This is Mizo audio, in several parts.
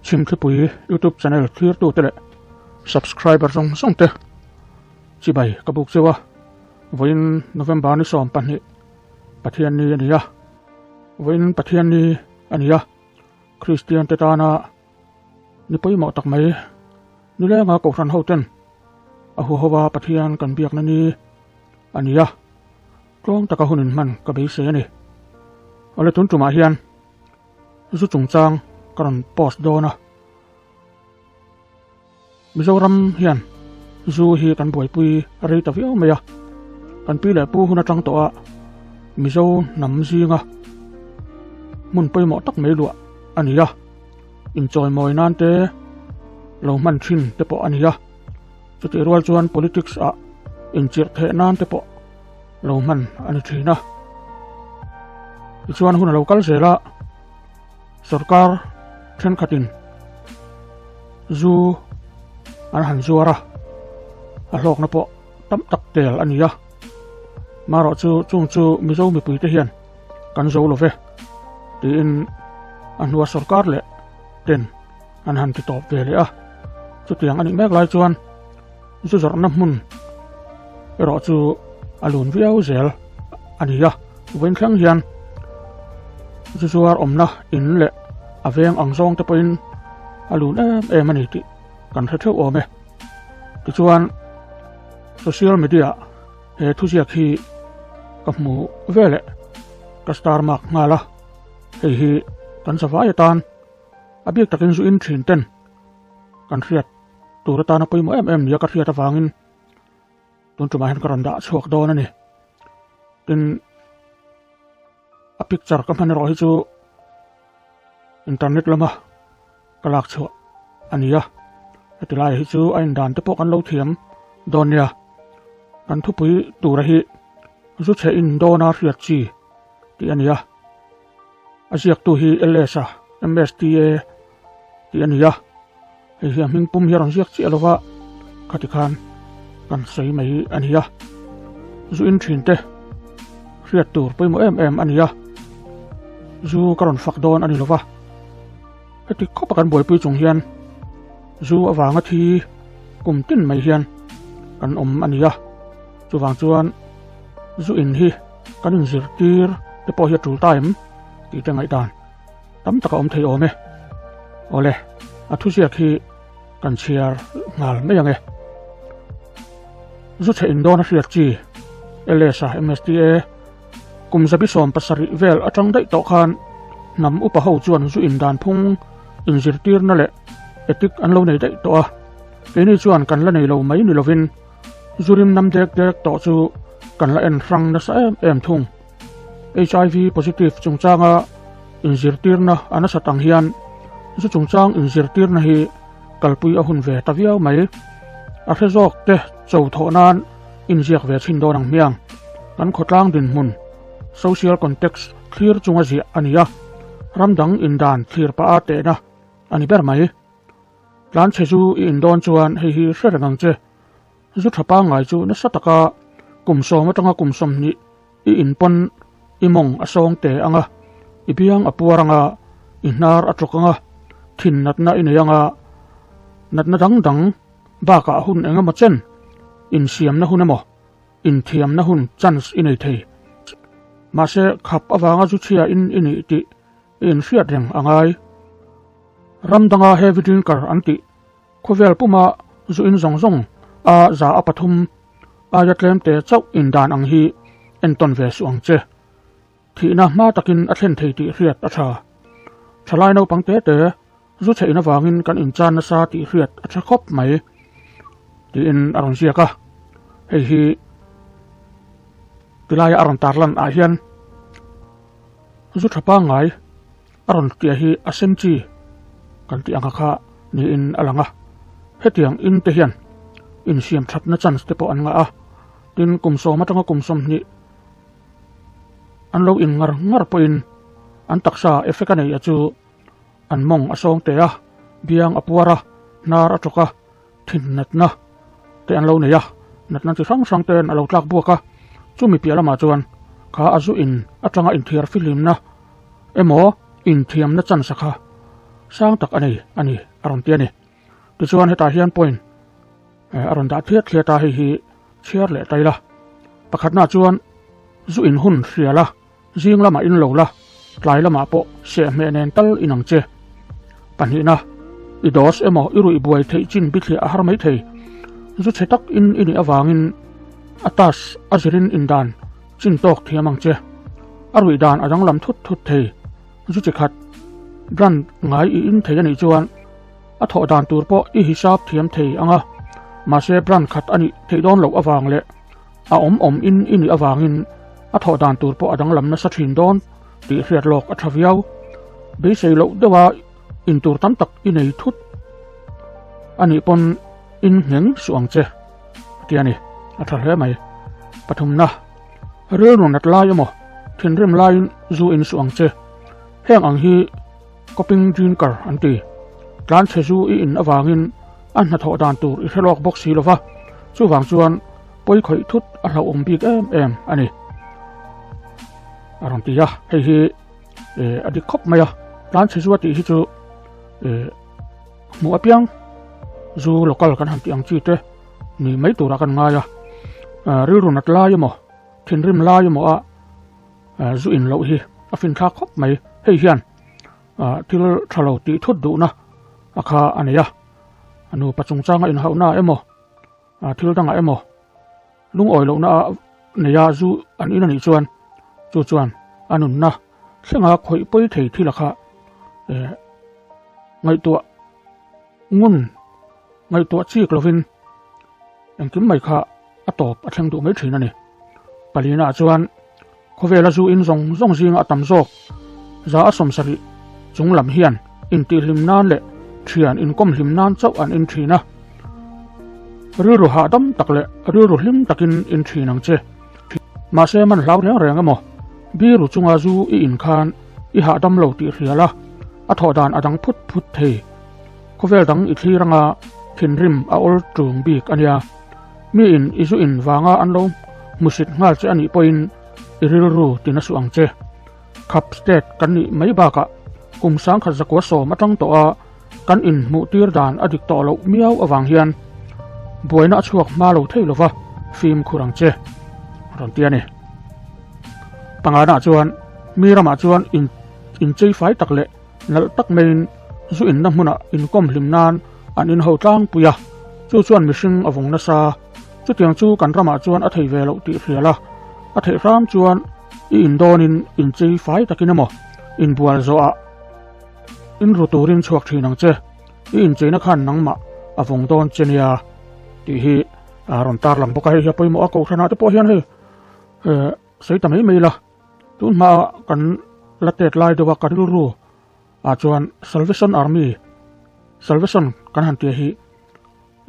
Chhimthlipui YouTube channel thlirtute leh subscriber zawng zawng te chibai ka buk cheu a, vawiin November ni 12 Pathianni a ni a, vawiin Pathianni a ni a, Kristian te tana ni pawimawh tak mai nilenga Kohhran ho ten a huhova Pathian kan biakna ni a ni a, tlawm taka hun inhman ka beisei a ni. Awle tun tumah hian zu chungchang ka rawn post dawn a, Mizoram hian zu hi kan buaipui rei ta viau mai a, kan pi leh pu hun atang tawh a Mizo hnam zinga hmun pawimawh tak mai luah a ni a, inchawimawi nan te lo hman thin te pawh a ni a, chutih rual chuan politics ah inchirh theh nan te pawh lo hman a ni thin a. Tichuan hun a lo kal zel a, sorkar thenkhatin zu an han zuar a, a hlawkna pawh tam tak tel a ni a. Marawh chu chung chu Mizo mipuite hian kan zo lo ve tiin a hnua sorkar leh ten an han ti tawp ve leh a. Chutiang a nih mek lai chuan zu zawrhna hmun erawh chu a lun viau zel a ni a, vawiin thleng hian zu zuar awmna in leh a veng ang zawng te pawhin a lun em em a ni tih kan hre theuh awm e. Tichuan social media he thuziak hi ka hmu veleh ka star mark nghal a, hei hi kan zavai atan a bik takin zu in thin ten kan hriat tur atana pawimawh em em nia ka hriat avangin tun tumah hian ka rawn dah chhuak dawn a ni. Tin, a picture ka hman erawh hi chu internet lama ka lak chhuah a ni a, heti lai hi chu a indan te pawh kan lo thiam dawn nia. Kan thupui tura hi zu chhe in dawna hriat chi tih a ni a, a ziaktu hi LS a MSTA tih a ni a. Hei hi a hming pum hi a rawn ziak chiah lo va, khati khan kan sawi mai a ni a. Zu in thin te hriat tur pawimawh em em a ni a, zu ka rawn fak dawn a ni lo va. Heti khawpa kan buaipui chung hian zu avanga thi kum tin mai hian kan awm a ni a, chuvang chuan zu in hi kan inzirtir te pawh hi a tul ta em tih te ngaihdan. Tam tak a awm thei awm e. Awle, a thuziak hi kan chhiar nghal mai ang e. Zu chhe indawn a hriat chi, LSA, MSTA, kum zabi 70 vel atang daih tawh khan hnam upa ho chuan zu indan phung inzirtirna leh etik an lo nei daih tawh a. Keini chuan kan la nei lo mai ni lovin zu rim nam dek dek tawh chu kan la en hrang nasa em em thung. HIV positive chungchanga inzirtirna a nasat ang hian zu chungchang inzirtirna hi kalpui a hun ve ta viau mai. A hre zawk te cho thawh nan inziak ve chhin dawn ang hmiang. Kan khawtlang dinhmun, social context, thlir chunga ziah a ni a, ram dang indan thlir pah a tehna a ni ber mai. Tlanchhe zu i indawn chuan hei hi hre reng ang che. Zu tha pangngai chu nasa taka kum 10 atanga kum 20 i inpawn i mawng a sawng te anga, i biang a puar anga, i hnar a tawk anga, thin natna i nei anga, natna dang dang bakah hun eng emaw chen insiamna hun emaw inthiamna hun chance i nei thei. Mahse khap avanga zu chhia in i nih tih i inhriat reng a ngai. Ram danga heavy drinker an tih Khawvel puma zu in zawng zawng a 3% aia tlem te chauh indan ang hi entawn ve suh ang che. Thihna hma takin a thlen thei tih hriat a tha. Thalai naupang te te zu chhein avangin kan inchan nasa tih hriat a tha khawp mai tiin a rawn ziak a. Hei hi tilaia a rawn tarlan ah hian zu tha pangngai A rawn tia hi a sen chi kan tih anga kha niin a lang a, hetiang in te hian insiam thatna chance te pawh an ngah a, tin kum 10 atanga kum 20 an lo in ngar ngar pawhin an taksa effect a nei a chu an mawng a sawng te a, biang a puar a, hnar a tawk a, thin natna te an lo nei a, natna chi hrang hrang ten a lo tlak buak a, chumi piah lamah chuan kha a zu in atanga inthiar fihlimna emaw inthiamna chance kha. sang tak a nei a ni a rawn ti a ni. Tichuan hetah hian point a rawn dah thliat thliat a, hei hi chhiar leh ta ila. Pakhatnaah chuan zu in hun hria la, zing lamah in lo la, tlai lamah pawh sehhmeh nen tal in ang che. Pahnihna, i dose emaw i ruih buai theih chin bithliah a har mai thei. Zu chhe tak in i nih avangin a tas a zirin indan chin tawk thiam ang che. A ruih dan a danglam thut thut thei. Zu chi khat brand ngai i in thei a nih chuan a thawh dan tur pawh i hisap thiam thei ang a, mahse brand khat a nih theih dawn loh avang leh a awm awm in i nih avangin a thawh dan tur pawh a danglam nasa thin dawn tih hriat lawk a tha viau. Beisei loh deuha in tur tam tak i nei thut a nih pawn in ngheng suh ang che a ti a ni, a tha hle mai. Pathumna. Rilru nat lai emaw thinrim laiin zu in suh ang che. Heng ang hi coping drinker an ti. Tlanchhe zu i in avangin a hnathawh dan tur i hre lawk bawk si lova, chuvang chuan pawi khawih thut a hlauhawm bik em em a ni. A rawn ti a, hei hi a dik khawp mai a, tlanchhe zu a tih hi chu hmuh apiang zu local kan han tih ang chi te, Ni mai turah kan ngai a, rilru nat lai emaw, thinrim lai emaw a zu in loh hi a finthlak khawp mai. Hei hian thil tha lo tih thut duhna a kha a nei a, a nupa chungchanga inhauhna emaw, thil dangah emaw lungawi lohna a nei a zu an in a nih chuan chu chuan a nunna thlenga khawih pawi thei thil a kha ngaihtuah Ngun ngaihtuah chik lovin engkim mai kha a tawp a thleng duh mai thin a ni. Palina chuan khawvela zu in zawng zawng zinga a tam zawk za a 70 chung lam hian intihhlim nan leh thian inkawm hlim nan chauh an in thin a. Rilru hahdam tak leh rilru hlim takin in thin ang che. Mahse man hlau reng reng emaw biru chunga zu i in khan i hahdam lo tih hrial a, a thawh dan a dang phut phut thei. Khawvel dang i thlir anga thinrim a awl tung bik a nia. Mi in i zu in vanga an lo hmusit nghal che a nih pawhin i rilru ti na suh ang che. Khap state kan nih mai bakah kum 1970 atang tawh a kan inhmuh tir dan a dik tawh loh miau avang hian buaina a chhuak hma lo thei lova fimkhur ang che rawn ti a ni. Pangana chuan mi ramah chuan in inchei fai tak leh nalh tak maiin zu inna hmunah inkawm hlim nan an inho tlangpui a, chu chuan mihring a vawng nasa. Chutiang chu kan ramah chuan a thei ve loh tih hrial a, a theih hram chuan i indawnin inchei fai takin emaw inbual zawhah inru turin chhuak thin ang che, i incheina khan nangmah a vawng dawn che nia tih hi a rawn tarlang bawk a, hei hi a pawimawh a, kohhranah te pawh hian hei sawi ta mai mai ila. Tun hma kan la tet lai deuh a ka rilru ah chuan Salvation Army Salvation kan han tia hi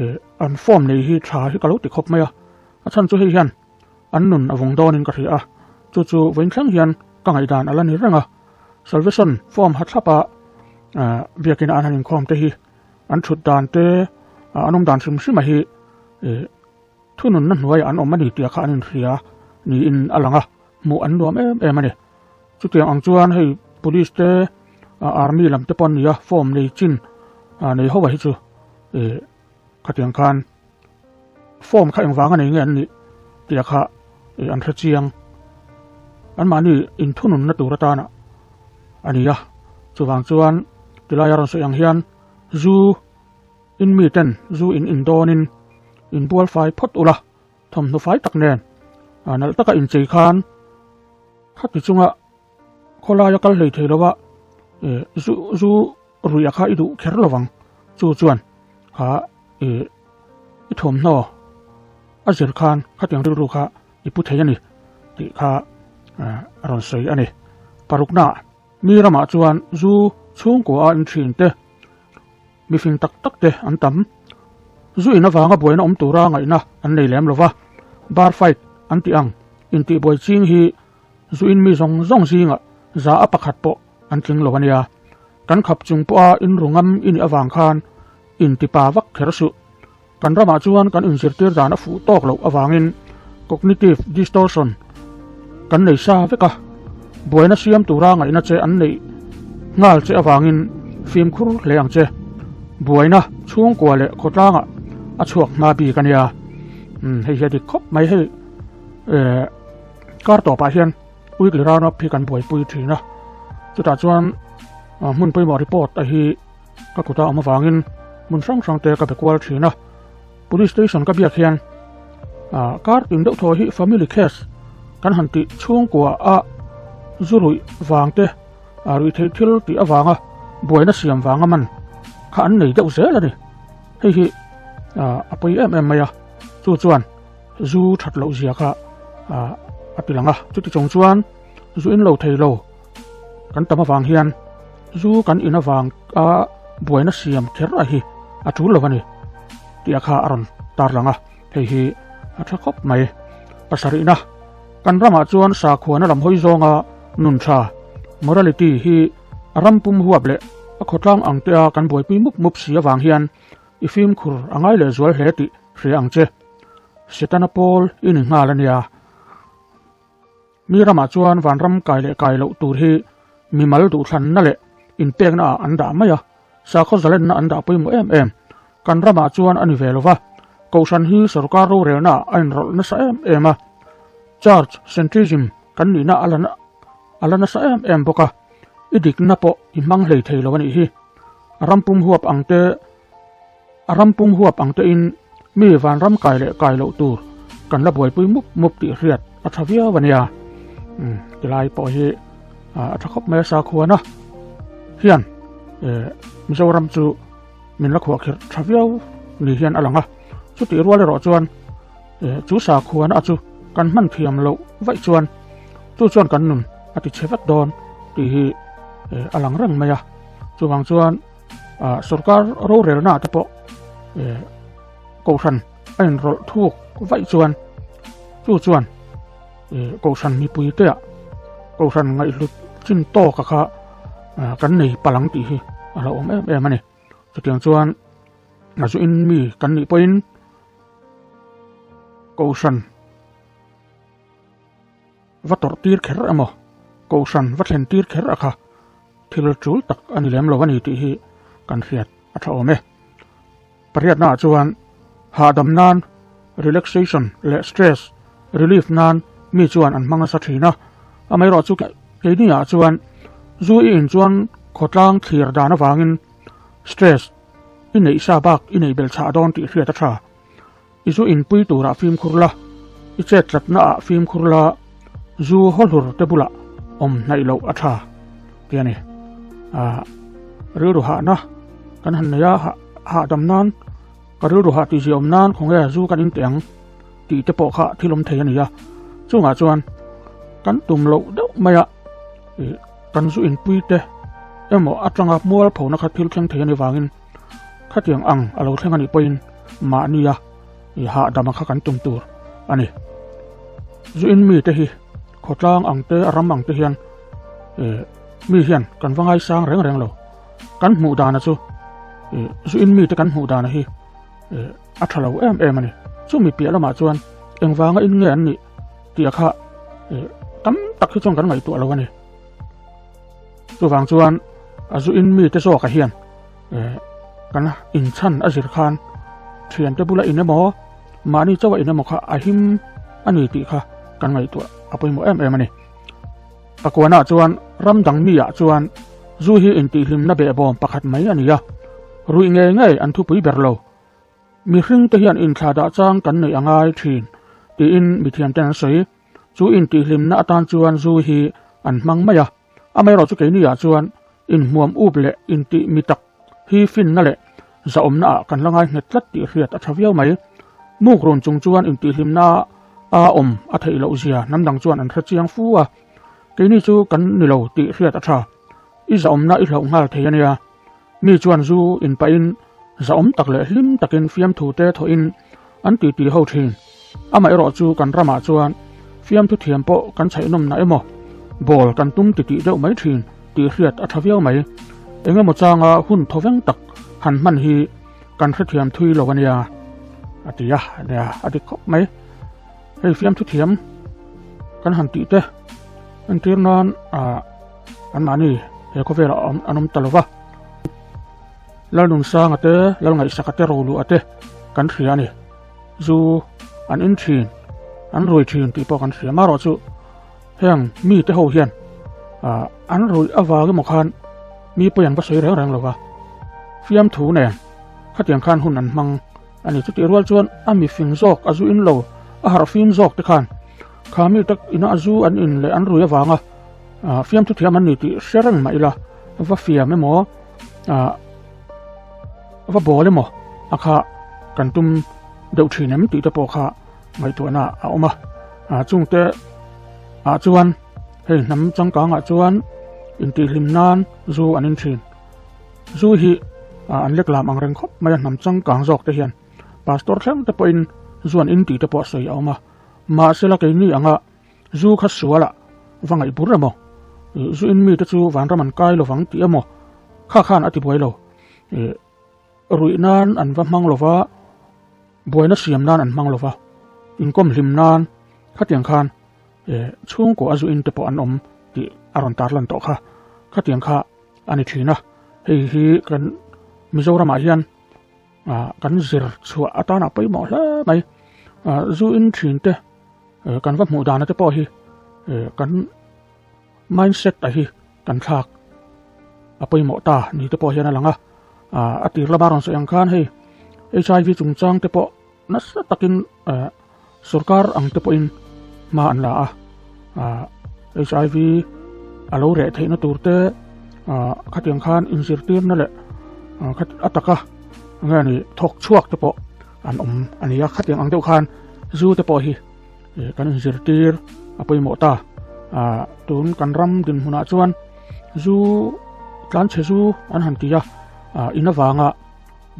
eh an form nei hi tha hi ka lo ti khawp mai a, a chhan chu hei hian an nun a vawng dawnin ka hria a, chu chu vawiin thleng hian ka ngaihdan a la ni reng a, Salvation form ha thlap a ah biakin a an han inkhawm te hi an thut dan te an awm dan hrim hrim a hi eh. Thununna hnuaiah an awm a ni tih kha an inhria niin a lang a, hmuh an nuam em em a ni. Chutiang ang chuan hei police te army lam te pawh an ni a, form nei chin nei ho a hi chu ih khatiang khan form kha engvang a nei nge an nih tih kha ih an hre chiang. Anmahni inthununna tur atana a ni a, chuvang chuan tilaia rawn sawi ang hian zu In mi ten zu in in dawnin in bual fai phawt ula, thawmhnaw fai tak nen nalh taka inchei khan khati chunga khawlaia kal hlei thei lova zu zu ruih a kha i duh kher lovang chu chuan kha i thawmhnaw a zir khan khatiang rilru kha i pu thei a ni tih kha a rawn sawi a ni. Parukna mi ramah chuan zu chhungkua a in thin te Mifing tak tak te an tam. Zu in avanga buaina awm tura ngaihna an nei lem lova, bar fight an tih ang intihbuai ching hi zu in mi zawng zawng zingah za a pakhat pawh an tling lo a nia. Kan khap chung pawha inru ngam i nih avang khan intipa vak kher suh. Kan ramah chuan kan inzirtir dan a fuh tawk loh avangin cognitive distortion kan nei sa vek a, buaina siam tura ngaihna che an neih nghal che avangin fimkhur hle ang che. Buaina chhungkua leh khawtlangah a chhuak hma bik a nia. Umm hei hi a dik khawp mai hei eh kar tawpah hian weekly round up hi kan buaipui thin a. Chutah chuan hmun pawimawh report a hi ka kuta awm avangin hmun hrang hrang te ka be kual thin a. Police station ka biak hian ah kar tin deuh thaw hi family case kan han tih chhungkua a zu ruih vang te ah ruih theih thil tih avanga buaina siam vanga man kha an nei deuh zel a ni. Hei hi ah a pawi em em mai a, chu chuan zu that loh zia kha ah a ti lang a, chuti chung chuan zu in lo thei lo kan tam avang hian zu kan in avang a buaina siam kher a hi a tul lo a ni tih a kha a rawn tar lang a, hei hi a tha khawp mai. Pasarihna, kan ramah chuan sakhuana lam hawi zawnga nun tha, morality, hi a ram pum huap leh a khawtlang ang te a kan buaipui mup mup si avang hian i fimkhur a ngai leh zual hle tih hria ang che. Setana pawl i ni nghal a nia. Mi ramah chuan vanram kai leh kai loh tur hi mimal duhthlanna leh inpekna ah an dah mai a, sakhaw zalenna an dah pawimawh em em. Kan ramah chuan a ni ve lo va, Kohhran hi sorkar rorelna ah a inrawlh nasa em em a, Church centrism kan nihna a la a la nasa em em bawk a, i dikna pawh i hmang hlei thei lo a nih hi. A ram pum huap ang te A ram pum huap ang tein mi vanram kai leh kai loh tur kan la buaipui mup mup tih hriat a tha viau a nia. Umm tilai pawh hi a tha khawp mai a sakhuana hian Mizoram chu min la khuahkhirh tha viau ni hian a lang a. Chutih rual erawh chuan chu sakhuana chu kan hman thiam loh vaih chuan chu chuan kan nun a ti chhe vek dawn tih hi a lang reng mai a. Chuvang chuan. ah sorkar rorelna te pawh eh kohhran a inrawlh thuk vaih chuan chu chuan eh kohhran mipui te ah kohhran ngaihhlut chin tawk a kha ah kan nei palang tih hi a lo awm em em a ni chutiang chuan a zu in mi kan nih pawhin kohhran va tawrh tir kher emaw kohhran va thlen tir kher a kha Thil tul tak a ni lem lo a ni tih hi kan hriat a tha awm e. Pariatnaah chuan hahdam nan relaxation leh stress relief nan mi chuan an hmang nasa thin a, amaherawh chu keiniah chuan zu i in chuan khawtlang thlir dan avangin stress i neih sa bak i neih belh chhah dawn tih hriat a tha. I zu inpui turah fimkhur la, i chet tlatnaah fimkhur la, zu hawhlur te bulah awm hnaih loh a tha tih a ni. Aah rilru hahna kan han nei a, hahdam nan ka rilru hah tih ziah awm nan khawnge zu kan inteh ang tih te pawh kha thil awm thei a ni a. Chungah chuan kan tum loh deuh mai a, ih kan zu inpui te emaw atanga mualphona kha thil thleng thei a ni vangin Khatiang ang a lo thleng a nih pawhin mahnia i hahdama kha kan tum tur a ni. Zu in mite hi khawtlang ang te a ram ang te hian mi hian kan va ngaisang reng reng lo. Kan hmuh dana chu zu in mite kan hmuh dana hi a tha lo em em a ni. Chumi piah lamah chuan engvanga in nge an nih tih a kha tam tak hi chuan kan ngaihtuah lo a ni. Chuvang chuan a zu in mite zawkah hian kan inchhan a zir khan thiante bula in emaw mahni chauha in emaw kha a him a ni tih kha kan ngaihtuah a pawimawh em em a ni. Pakuanah chuan ram dang miah chuan zu hi intihhlimna behbawm pakhat mai a ni a, ruih ngei ngei an thupui ber lo. Mihring te hian inthlahdah chang kan neih a ngai thin tiin mithiamten an sawi. Chu intihhlimna atan chuan zu hi an hmang mai a, amaherawh chu keini ah chuan inhmuam up leh intih mi tak hi finna leh zahawmna ah kan la ngai nghet tlat tih hriat a tha viau mai. Muk run chung chuan intihhlimna a awm a theih loh zia hnam dang chuan an hre chiang fu a, keini chu kan ni lo tih hriat a tha. I zahawmna i hlauh nghal thei a nia. Mi chuan zu inpahin zahawm tak leh hlim takin fiamthu te thawhin an titi ho thin. Amaherawh chu kan ramah chuan fiamthu thiam pawh kan chhaihnawm na emaw, ball kan tum titih deuh mai thin tih hriat a tha viau mai. Engemaw changa hun thawveng tak han hman hi kan hrethiam thui lo a nia, a ti a, nia a dik khawp mai. Hei fiamthu thiam kan han tih te entir nan ah anmahni he khawvelah an awm ta lo va. Lalnunsanga te, Lalngaihsaka te roluah te kan hria a ni. Zu an in thin, an rui thin tih pawh kan hria. Marawh chu heng mite ho hian an ruih avang emaw khan mi pawi an va sawi reng reng lo va, fiamthu nen khatiang khan hun an hmang a ni. Chutih rual chuan a mifing zawk a zu in lo, a harhfim zawk te khan kha mi tak ina a zu an in leh an rui avanga fiamthu thiam an ni tih hre reng mah ila va fiam emaw va bawl emaw a kha kan tum deuh thin em tih te pawh kha ngaihtuahna a awm a chungte ah chuan hei hnam changkang ah chuan intihhlim nan zu an in thin zu hi an lek lam ang reng khawp mai a hnam changkang zawk te hian pastor thleng te pawhin zu an in tih te pawh a sawi a awm a mahsela keini anga Zu kha sual ah va ngaih bur emaw? Zu in mite chu vanram an kai lovang tih emaw? Kha khan a ti buai lo. Ruih nan an va hmang lova, buaina siam nan an hmang lova, inkawm hlim nan khatiang khan chhungkaw a zu in te pawh an awm tih a rawn tarlan tawh kha. Khatiang kha a ni thin a, hei hi kan Mizoramah hian kan zir chhuah atana pawimawh hle mai. Zu in thin te kan va hmuh dana te pawh hi kan mindset a hi kan thlak a pawimawh ta ni te pawh hian a lang a a tir lama rawn sawi ang khan hei HIV chungchang te pawh nasa takin sorkar ang te pawhin hma an la a HIV a lo reh theihna tur te khatiang khan inzirtirna leh a taka nge ni thawk chhuak te pawh an awm a ni a khatiang ang deuh khan zu te pawh hi kan inzirtir a pawimawh ta tun kan ram dinhmunah chuan zu tlanchhe zu an han ti a in avanga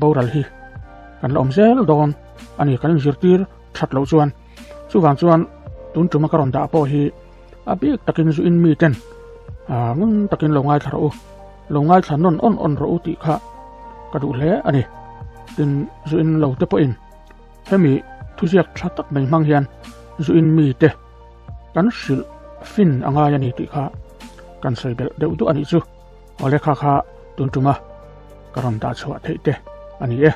boral hi kan la awm zel dawn a ni kan inzirtir that loh chuan chuvang chuan tun tuma ka rawn dah pawh hi a bik takin zu in mi ten ngun takin lo ngaithla rawh u lo ngaithla nawn awn awn rawh u tih kha ka duh hle a ni tin zu in lo te pawhin hemi thuziak tha tak mai hmang hian zu in mi te kan hrilh fin a ngai a ni tih kha kan sawi belh deuh duh a nih chu. Awle kha kha tun tuma ka rawn dah chhuah theih te a ni e.